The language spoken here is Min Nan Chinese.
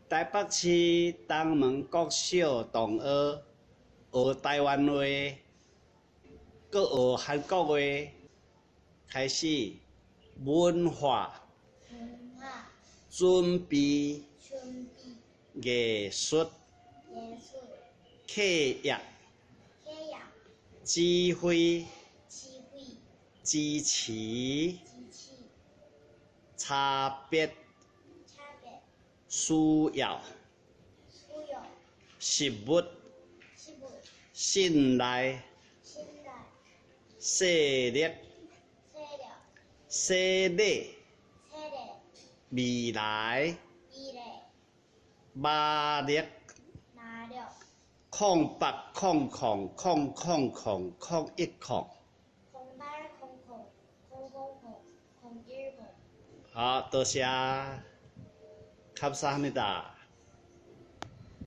台北市東門國小同學學台灣話，閣學韓國話，開始文化文化準備準備藝術藝術客業客業指揮指揮支持支持差別差別需要需要食物食物信賴信賴勢力勢力洗禮洗禮未來未來馬力馬力空八空空空空空空一空。 08 00 000 010。好，多謝，감사합니다。